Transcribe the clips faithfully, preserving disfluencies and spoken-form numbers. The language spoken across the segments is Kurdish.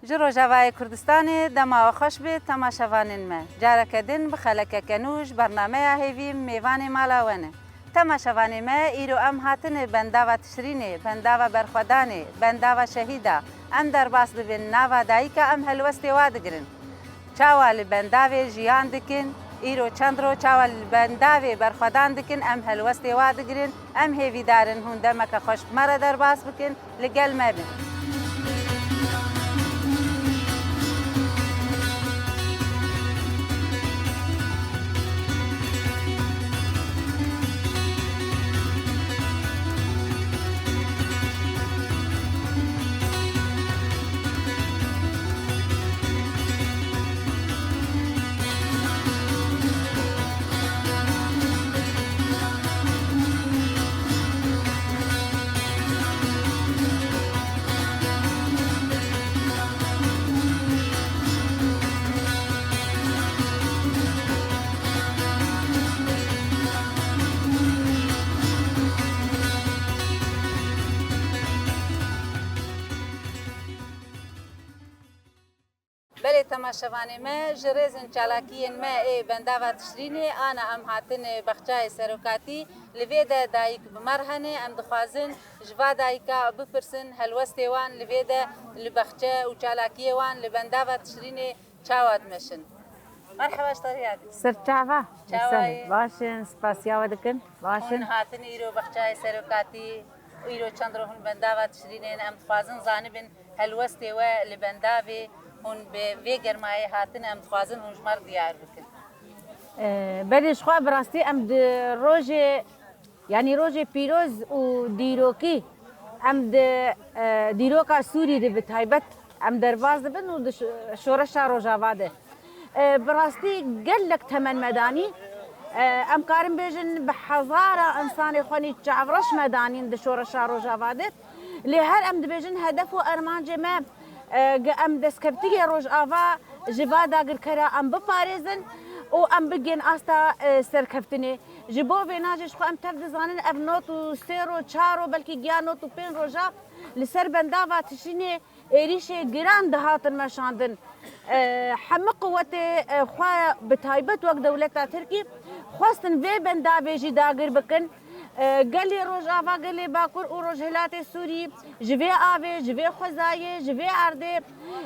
Ji Rojavayê Kurdistanê dema we xweş be temaşevanên me. Careke din bi xelekeke nû ji bernameya Hêvî mêvanê mala we ne. Temaşevanê me, îro em hatine bendava Tişrînê, bendava Berxwedanê, bendava Şehîda. Em derbas dibin nava dayika em helwestê wa digirin. Çawa li bendavê jiyan dikin, îro çend ro çawa li bendavê Berxwedan dikin, em helwestê wa digirin. Em hêvîdar in hûn demeke xweş bi me re derbas bikin. Li gel me bin. Belê temaşevanê me, ji rêzên çalakiyên me ê bendava Tişrînê, ana em hatin baxçeyê serokatî. Li vê de dayik bi me re hene, em dixwazin ji va dayika bipirsin, helwestê wan li vê de li baxçe û çalakiyê wan li bendava Tişrînê çawa dimeşin. Merheba, ji te re yadî. Ser çava. Çawa yî? Baş in, spasiya we dikin. Baş in. Hûn hatin îro baxçeyê serokatî, îro çend ro hûn bendava Tişrînê ne, em dixwazin zanibin helwestê we li bendavê hûn bi vê germayê hatin, em dixwazin hûn ji me re diyar bikin. Ee, belê, ji xwe bi rastî em di rojê, yanî rojê pîroz û dîrokî, em di, e, dîroka Sûrî de bi taybet em derbas dibin û di şo-, şoreşa Rojava de. E, bi rastî gelek temen me danî. E, em karin bêjin bi hezara însanê xwenî çavreş me danîn di şoreşa Rojava de. Lê her em dibêjin hedef û armancê me, e, ge em destkevtiyê Rojava ji va dagirkera em biparêzin û em bigên asta, e, serkeftinê. Ji bo vêna jî ji xwe em tev dizanin ev not û sê ro, çar ro, belkî giya not û pênc roja li ser bendava Tişrînê êrîşê giran dihatin meşandin. E, hemî quwetê, e, xwe bi taybet wek dewleta Tirkî xwestin vê bendavê jî dagir bikin. E, gelê Rojava, gelê Bakur û Rojhilatê Sûrî ji vê avê, ji vê xwezayê, ji vê erdê,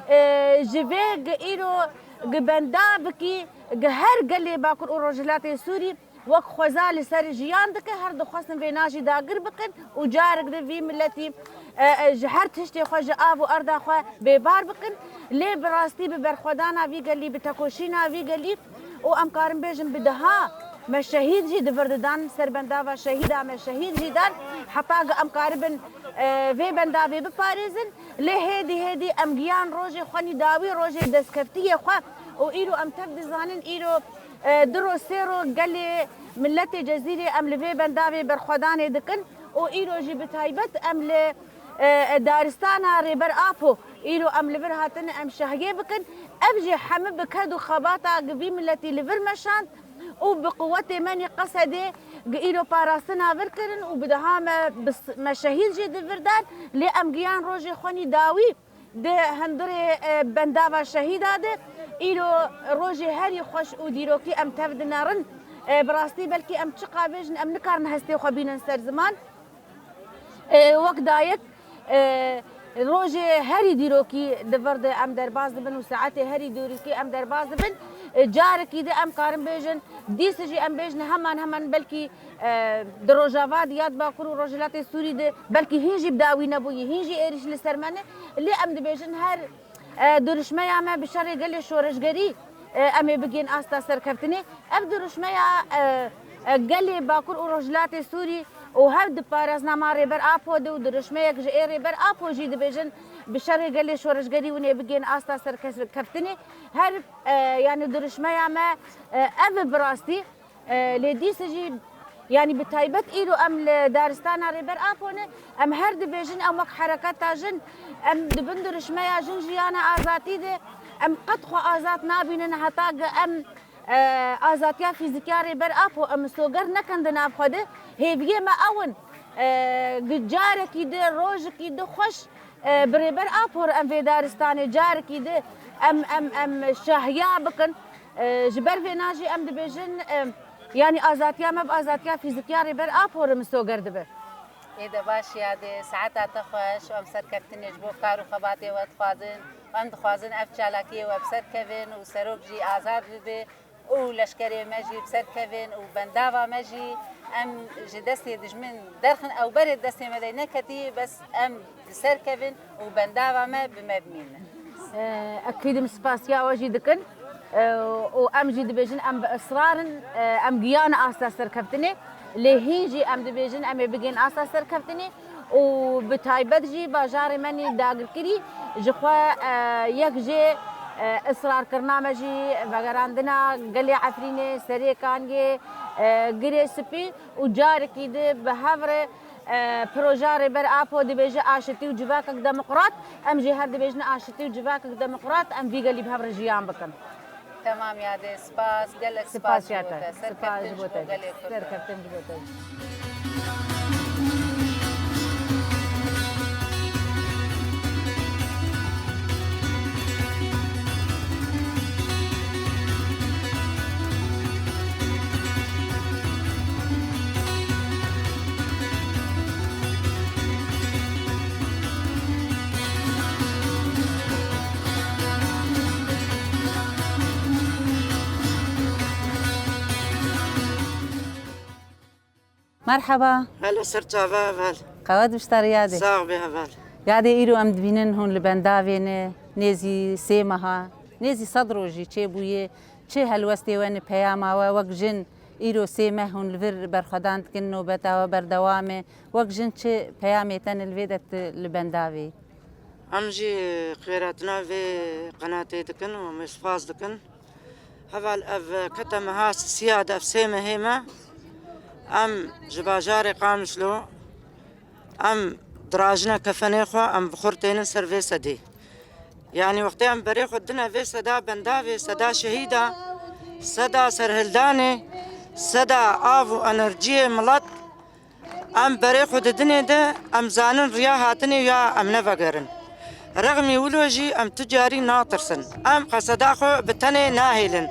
e, ji vê gi îro gi bendavekî gi her gelê Bakur û Rojhilatê Sûrî wek xweza li ser jiyan dike, her dixwestin vêna jî dagir bikin û carek di vî miletî, e, e, ji her tiştê xwe, ji av û erda xwe bêbar bikin. Lê bi rastî bi berxwedana vî gelî, bi tekoşîna vî gelî û em karin bêjin bi deha me şehîd jî di vir didan, ser bendava şehîda me şehîd jî dan, heta ku em karibin, e, vê bendavê biparêzin. Lê hêdî hêdî em giyan rojê xwenî dawî, rojê destkeftiyê xwe û îro em tev dizanin, îro E, du ro sê ro gelê miletê Cezîrê em li vê bendavê berxwedanê dikin û îro jî bi taybet em li, e, e, daristana Rêber Apo îro em li vir hatin em şehiyê bikin. Ev jî hemî bi ked û xebata gi vî miletî li vir meşand û bi quwetê me nî Qesedê gi îro parastina vir kirin û bi deha me bi s-, me şehîd jî di vir dan, lê em giyan rojê xwe nî dawî. Di hundirê, e, bendava şehîda de îro rojê herî xweş û dîrokî em tev dinerin. E, bi rastî belkî em çiqa bêjin, em nikarin hestê xwe bînin ser ziman. E, wek dayik, e, rojê herî dîrokî di vir de em derbas dibin û saetê herî dîrokî em derbas dibin. E, carekî de em karin bêjin, dîsa jî em bêjin heman heman belkî E, di Rojava, di ya di Bakur û Rojhilatê Sûrî de belkî hîn jî bi dawî nebûyî, hîn jî êrîş li ser me ne. Lê em dibêjin her, e, dirûşmeya me bi şerê gelê şoreşgerî, e, em ê bigihên asta serkeftinê. Ev dirûşmeya, e, e, gelê Bakur û Rojhilatê Sûrî û hev di parêznama Rêber Apo de û dirûşmeyek ji ê Rêber Apo jî dibêjin bi şerê gelê şoreşgerî hûn ê bigihên asta serkeftinê. Her, e, yanî dirûşmeya me, e, ev e bi rastî. E, lê dîsa jî, yanî bi taybet îro em li daristana Rêber Apo ne, em her dibêjin em wek hereketa jin, em di bin dirûşmeya Jin Jiyana Azadî de, em qet xwe azad nabînin heta ku em, e, azadiya fîzîkiya Rêber Apo em misoger nekin di nav xwe de. Hêviyê me ew in, e, ku carekî di, rojekî di xweş E, bi Rêber Apo re em vê daristanê carekî di em, em, em şahiya bikin. E, ji ber vêna jî em dibêjin, e, yanî azadiya me bi azadiya fîzikiya Rêber Apo re misoger dibe. Ê de baş yadê, saeta te xweş, em serkeftinê ji bo kar û xebatê we dixwazin. Em dixwazin ev çalakiyê we bi ser kevin û serok jî azad bibe. Û leşkerê me jî bi ser kevin û bendava me jî em ji destê dijmin derxin, ew berê destê me de neketî, bes em bi ser kevin û bendava me bi me bimîne. Ekîd em spasiya we jî dikin, e, û em jî dibêjin em bi israr in, e, em giyane asta serkeftinê, lê hîn jî em dibêjin em ê bigihên asta serkeftinê. Û bi taybet jî bajarê me nî dagirkirî ji xwe, e, yek jê, e, israrkirina me jî vegerandina gelê Efrînê, Serêkaniyê, e, Girê Spî û carekî di bi hev re, e, proja Rêber Apo dibêje aşitî û civakek demokrat, em jî her dibêjin aşitî û civakek demokrat, em vî gelî bi hev re jiyan bikin. Temam yadê, spas, gelek spas ji bo te. Serkeftin ji bo te. Serkeftin ji bo te. Merheba. Hela ser çava heval. Qewet bişta riyadê. Sax be heval. Yadê îro em dibînin hûn li bendavê ne, nêzî sê meha, nêzî sed rojî çêbûye. Çi helwestê we ne, peyama we wek jin? Îro sê meh hûn li vir berxwedan dikin, nobeta we berdewam e. Wek jin çi peyamê te ne li vê de tu li bendavê? Em jî xêratina vê qenatê dikin û em ê spas dikin. Heval ev kete meha sisiya de ev sê mehê me. Em ji bajarê Qamişlo, em dirajine kefenê xwe, em bi xwe tênin ser vê sedê. Yanî wextê em berê xwe dine vê seda bendavê, seda şehîda, seda serhildanê, seda av û enerjiyê milet, em berê xwe didinê de, em zanin riya hatinê ya em nevegerin. Rexmî wilo jî em tu carî natirsin. Em qeseda xwe bi tenê nahêlin.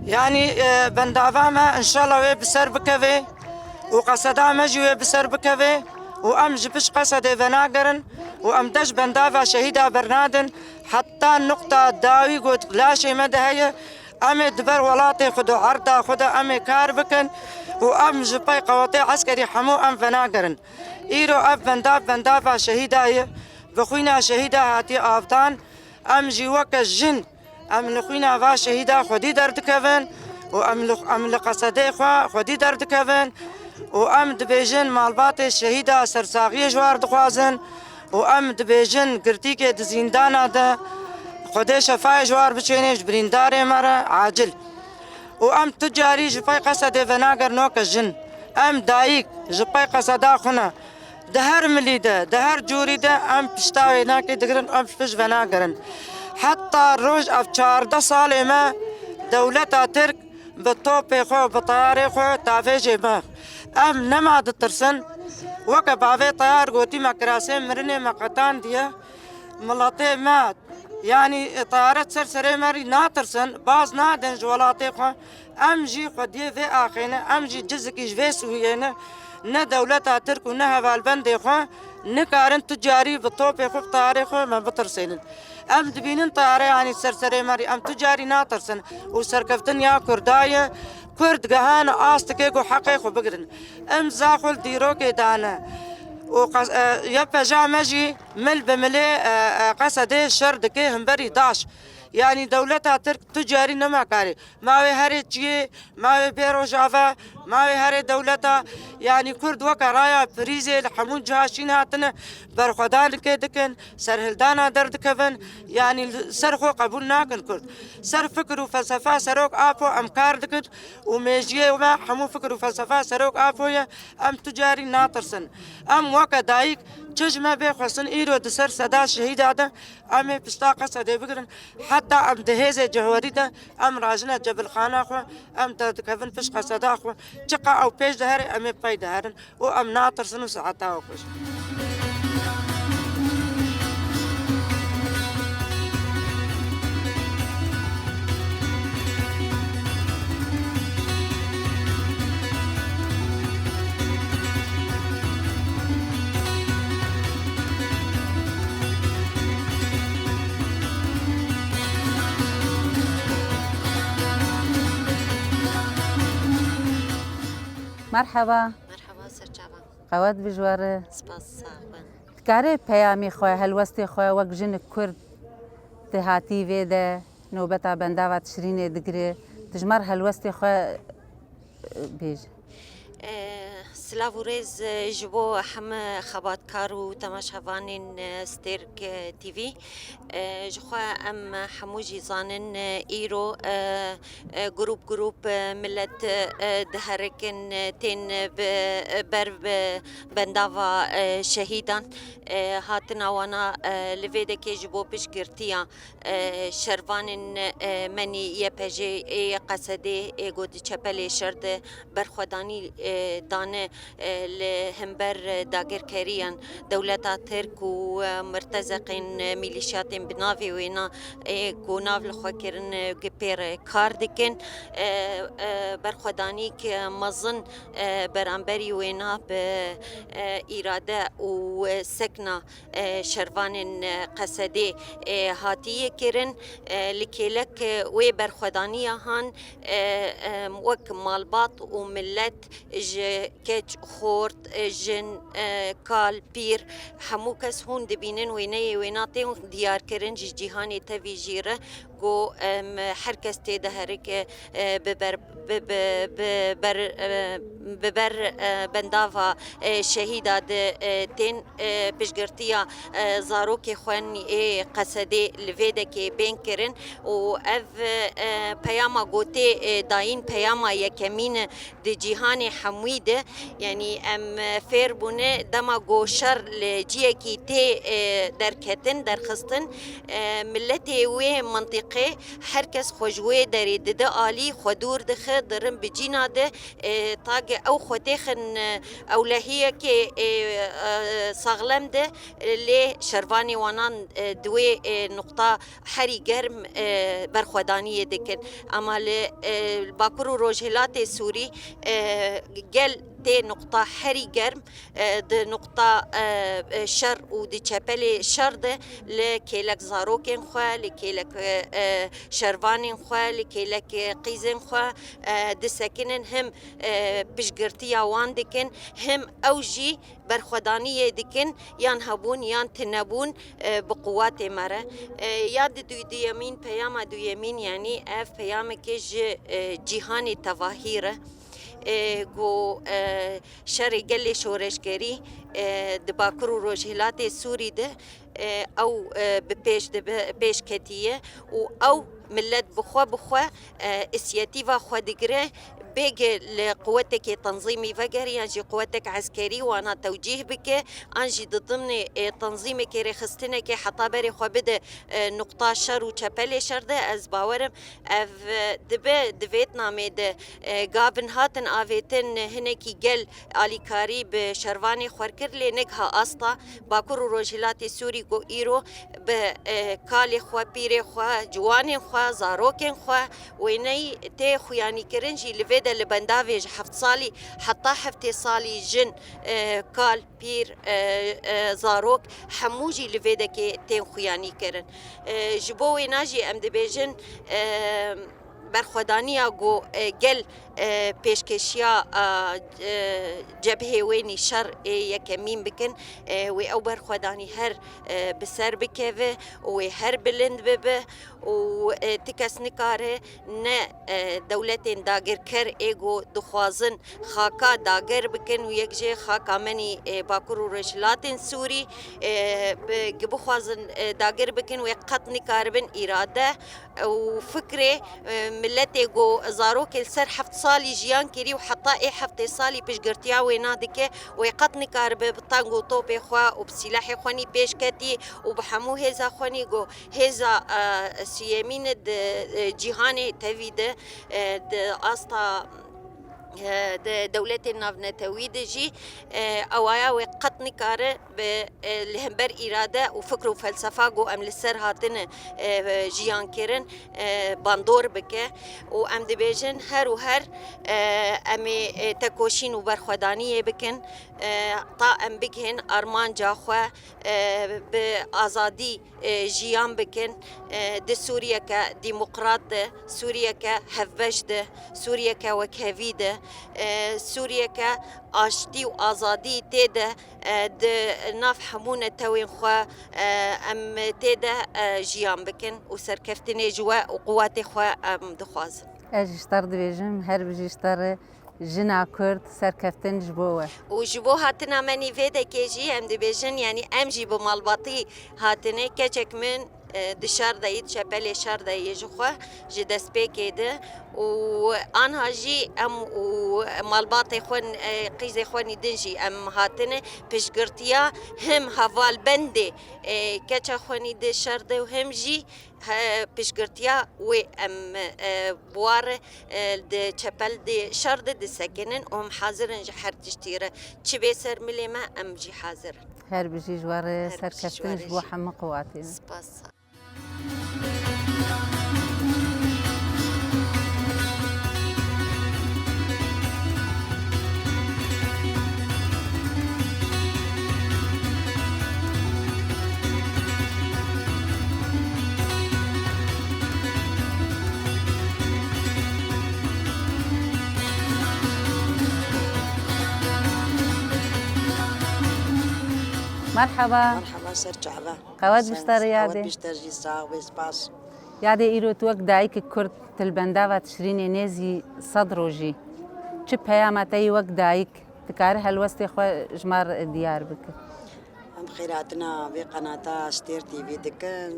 Yanî, e, bendava me înşallah wê bi ser bikeve û qeseda me jî wê bi ser bikeve û em ji pişt qesedê venagerin û em dest bendava şehîda bernadin. Heta nuqta dawî got laşê me de heye. Em ê di ber welatê xwe de, erda xwe de em ê kar bikin û em ji pey qewetê eskerî hemû em venagerin. Îro ev bendav, bendava şehîda ye. Bi xwîna şehîda hatiye avdan. Em jî weke jin, em li xwîna va şehîda xwedî derdikevin û em li, em li qesedê xwe xwedî derdikevin û em dibêjin malbatê şehîda sersaxiyê ji war dixwazin. û em dibêjin girtîkê di zîndana de Xwedê şefayê ji war biçênê ji birîndarê me re acil. Û em tu carî ji pey qesedê venagerin weke jin. Em dayik ji pey qeseda xwe ne. Di her milî de, di her cûrî de em pişta wênakê digirin, em ji pişt venagerin. Heta roj ev çardeh salê me dewleta Tirk bi topê xwe, bi teyarê xwe tavêjê me. Em nema ditirsin. Weke bavê teyar gotî me kirasê mirinê me qetandiye. Miletê me, yanî teyare ser serê me rî natirsin, baz nadin ji welatê xwe. Em jî xwediyê vê axê ne, em jî cizikî ji vê sûyê ne. Ne dewleta Tirk û ne hevalbendê xwe nikarin tu carî bi topê xwe, bi teyarê xwe me bitirsênin. Em dibînin teyare yanî ser serê me rî, em tu carî natirsin û serkeftin ya Kurda ye. Kurd gehane astikê ku heqê xwe bigirin. Em zaxul dîrokê dane û qes-, e, YPJ me jî mil bi milê, e, e, qesedê şer dike himberî DAIŞ. Yanî dewleta Tirk tu carî nema karê. Ma wê herê çiyê, ma wê bê Rojava, ma wê herê dewleta. Yanî Kurd weke raya pirîzê li hemû ciha şîn hatine, berxwedanekê dikin, serhildana derdikevin. Yanî li ser xwe qebûl nakin Kurd. Ser fikir û felsefa Serok Apo em kar dikin û mêjiyê me hemû fikir û felsefa Serok Apo ye. Em tu carî natirsin. Em weke dayik çi ji me bê xwestin îro di ser seda şehîda de em ê pişta qesedê bigirin. Heta em di hêzê cihwerî de em rajine cebilxana xwe, em derdikevin pişt qeseda xwe. Çiqa ew pêş dihere, em ê pey diherin û em natirsin û saeta we xweş. Merheba. Merheba, serçava. Qewet bijwere. Spas, sax bin. Dikarê peyamê xwe, helwestê xwe wek jinik Kurd di hatî vê de nobeta bendava Tişrînê digire. Tu ji me re helwestê xwe, e, bêje. E, silav û rêz, e, ji bo heme xebatkar û temaşevanên, e, Stêrk, e, T V. E, ji xwe em hemû jî zanin, e, îro, e, e, grûp grûp, e, milet, e, diherikin, e, tên bi, e, ber bi bendava, e, şehîdan, e, hatina wana, e, li vê dekê ji bo piştgirtiya, e, şervanên, e, menî Y P G ê Qesedê ê ku di çepelê şer de berxwedanî, e, dane, e, li hember dagirkeriyan dewleta Tirk û, e, mirtezeqên, e, mîlîşyatên bi navê wêna, ê ku nav li xwe kirin, e, gi pê re kar dikin. E, e, berxwedanîk, e, mezin, e, beramberî wêna bi, e, îrade û, e, sekna, e, şervanên, e, Qesedê, e, hatiye kirin. E, li kêlek, e, wê berxwedaniya han, e, em, wek malbat û milet ji keç, xort, e, jin, e, kal, pîr, hemû kes hûn dibînin wêneyê wêna tên diyarkirin ji cîhanê tevî jî re, ku, em, her kes tê de herike, e, bi ber, bi, bi, bi ber, e, bi ber, e, bendava, e, şehîda de, e, tên, e, piştgirtiya, e, zarokê xwe ê Qesedê li vê dekê bên kirin û ev, e, peyama ku tê, e, dayîn peyama yekemîn e di cîhanê hemûyî de. Yanî em, e, fêr bûne dema ku şer li ciyekî tê, e, derketin, derxistin, e, miletê wê mintîqê her kes xwe ji wê derê dide alî, xwe dûr dixe, dirin bi cîna de, e, ta ge ew xwe têxin, e, ewlehiyekê, e, e, saxlem de, e, lê şervanê wanan, e, di wê, e, nuqta herî germ, e, berxwedaniyê dikin. Ama li, e, Bakur û Rojhilatê Sûrî, e, gel tê nuqta herî germ, e, di nuqta, e, e, şer û di çepelê şer de li kêlek zarokên xwe, li kêlek, e, e, şervanên xwe, li kêlek, e, qîzên xwe, e, disekinin, him, e, piştgirtiya wan dikin, him ew jî berxwedaniyê dikin, yan hebûn yan tinebûn, e, bi quwatê me re. E, ya di du-, duyemîn, peyama duyemîn, yanî ev peyamekê ji, e, cîhanê tevahî re, e, ku, e, şerê gelê şoreşgerî, e, di Bakur û Rojhilatê Sûrî de, e, ew, e, bi pêş dibe, pêş ketiye û ew milet bi xwe, bi xwe, e, îsiyetîva xwe digire, bêge li quwetekê tenzîmî vegere yan jî quwetek eskerî wana tewcîh bike, an jî di dimnê, e, tenzîmekê rêxistinekê heta berê xwe bide, e, nuqta şer û çepelê şer de, ez bawerim ev, e, dibe di Vêtnamê de, e, gavin hatin avêtin, hinekî gel alîkarî bi şervanê xwe kir, lê nigiha asta Bakur û Rojhilatê Sûrî ku îro bi, e, kalê xwe, pîrê xwe, ciwanên xwe, zarokên xwe, wêneyî tê xuyanîkirin jî li vê de li bendavê ji heft salî heta heftê salî jin, e, kal, pîr, e, e, zarok, hemû jî li vê dekê tên xuyanîkirin. E, ji bo wêna jî em dibêjin, e, berxwedaniya ku, e, gel, e, pêşkêşiya, e, e, cebhê wê nîşer ê yekemîn bikin, e, wê ew berxwedanî her, e, bi ser bikeve û wê her bilind bibe û, e, ti kes nikare ne, e, dewletên dagirker ê ku dixwazin xaka dagir bikin û yek jê xaka menî, e, Bakur û Rojhilatên Sûrî, e, bi, bixwazin, e, dagir bikin, wê qet nikaribin îrade û fikrê, e, miletê ku zarokê li ser heft salî jiyan kirî û heta ê heftê salî piştgirtiya wê nadike, wê qet nikaribe bi teng û topê xwe û bi sîlehê xwe nî pêş ketî û bi hemû hêza xwe nî ku hêza, e, siyemîn e di, e, cîhanê tevî de, e, di asta, e, di dewletên navnetewî de jî, e, ewaya wê qet nikare bi, e, li hember îrade û fikr û felsefa ku em li ser hatine, e, jiyan kirin, e, bandor bike û em dibêjin her û her, e, em ê, e, tekoşîn û berxwedaniyê bikin, e, ta em bigihên armanca xwe, e, bi azadî, e, jiyan bikin, e, di Sûriyeke demokrat de, Sûriyeke hevbeş de, Sûriyeke wekhevî de, e, Sûriyeke aştî û azadî tê de, e, di nav hemû netewên xwe, e, em tê de, e, jiyan bikin û serkeftinê ji we û quwetê xwe em dixwazin. Ez ji te re dibêjim, her bijî ji te re. Jina Kurd, serkeftin ji bo we. Û ji bo hatina me nîvêdekê jî em dibêjin, yanî em jî bi malbatî hatine. Keçek min, e, di şer de yî, di çepelê şer de yî ji xwe, ji destpêkê de. Û anha jî em û malbatê xwe, e, qîzê xwe nî din jî em hatine. Piştgirtiya him hevalbendê, e, keça xwe nî di şer de û him jî He, piştgirtiya wê em, e, bi war, e, di çepel di şer de disekinin û em hazir in ji her tiştî re. Çi bê ser milê me, em jî hazir in. Her bijî ji we re. Her bijî ji we serkeftin re ji bo jî. Hemû qewatê. Spas. Merhaba. Merhaba, ser çava. Qewet bişte riyadê. Qewet bişte jî, sax be, spas. Yadê, îro tu wek dayikek Kurd tu li bendava Tişrînê nêzî sed rojî. Çi peyama te yî wek dayik? Dikarî helwestê xwe ji me re diyar bike? Em xêrhatina vê qenata Stêr T V dikin.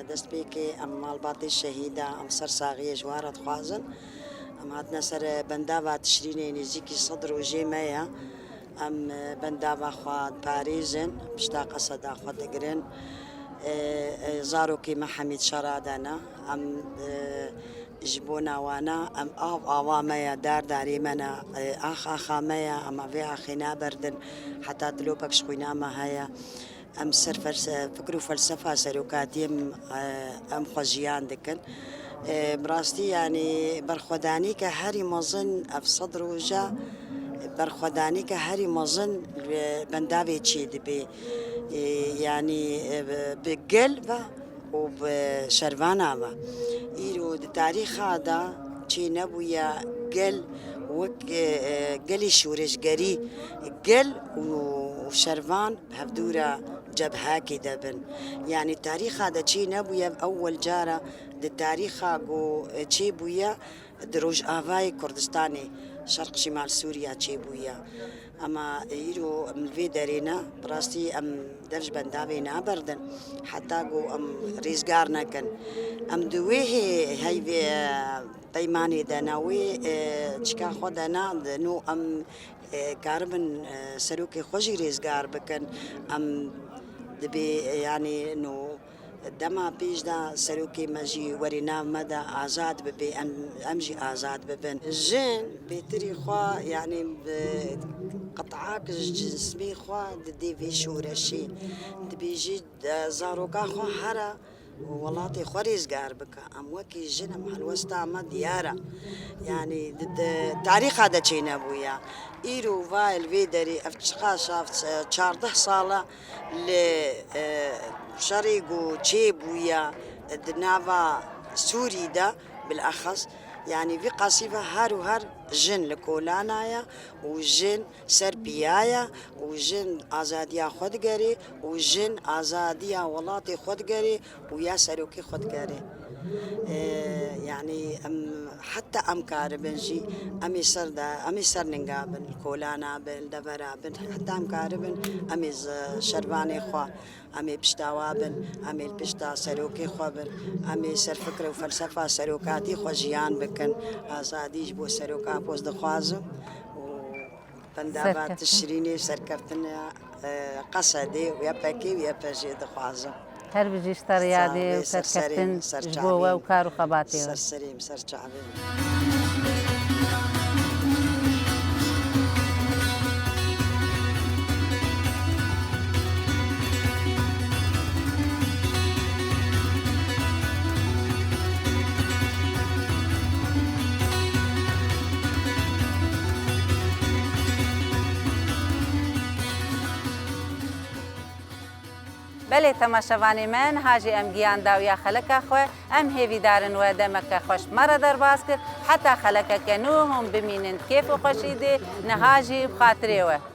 Destpêkê em malbatê şehîda, em ser saxiyê ji wan re dixwazin. Em hatine ser bendava Tişrînê, nêzîkî sed rojê me ye. Em, e, bendava xwe diparêzin, pişta qeseda xwe digirin. E, e, zarokê me hemî di şera de ne. Em, e, ji bona wana em av ava me ye, dar darê me ne, e, ax axa me ye, em vê axê naberdin. Heta dilopek ji xwîna me heye. Em ser felse-, fikr û felsefa serokatiyê em, e, em xwe jiyan dikin. E, bi rastî, yanî, berxwedanîke herî mezin ev sed roja, berxwedanîke herî mezin li bendavê çê dibe. E, yanî, e, bi, bi gel ve û bi şervana ve. Îro di tarîxa de çê nebûye gel wek, e, e, gelê şoreşgerî, gel û şervan bi hevdû re cebhekê de bin. Yanî tarîxa de çê nebûye, ew ewel cara di tarîxa ku çê bûye di rojavayê Kurdistanê, Şerq Şîmal Sûriya çê bûye. Ema îro em li vê derê ne, bi rastî em dev ji bendavê naberdin. Heta ku em rêzgar nekin. Em di wê hê-, heyvê, e, peymanê de ne, wê, e, çika xwe de ne, di nû em, e, karibin, e, serokê xwe jî rêzgar bikin. Em dibê, e, yanî nû dema pêş de serokê me jî werê nav me de azad bibe, em, em jî azad bibin. Jin bêtirî xwe, yanî bi qit'ak ji cisimê xwe didê vê şoreşê. Dibêjî, e, zaroka xwe here û welatê xwe rêzgar bike. Em wekî jin, em helwesta me diyar e. Yanî di, di tarîxa de çênebûye. Îro va li vê derê ev çiqas, e, çardeh sal e li, e, şerê ku çêbûye di nava Sûrî de, bilexes, yanî vî qasî ve her û her jin li kolana ye û jin ser piya ye û jin azadiya xwe digerê û jin azadiya welatê xwe digerê û ya serokê xwe digerê. Ee, yanî em, heta em karibin jî, em ê ser de, em ê ser ninga bin, li kolana bin, li devera bin, heta em karibin, em ê ji şervanê xwe, em ê pişta wa bin, em ê li pişta serokê xwe bin, em ê ser fikr û felsefa serokatî xwe jiyan bikin. Azadî ji bo seroka poz dixwazim û bendava Serkeftin. Tişrînê serkeftina, e, Qesedê û Y P G û Y P J dixwazim. Her bijî ji te re yadê û serkeftin ji bo we û kar û xebatê we. Ser serê min, ser çavê min. Belê temaşevanê me, niha jî em gihan dawiya xeleka xwe. Em hêvîdar in we demeke xweş me re derbas kir. Heta xelekeke nû hûn bimînin kêf û xweşî dê, niha jî bi xatirê we.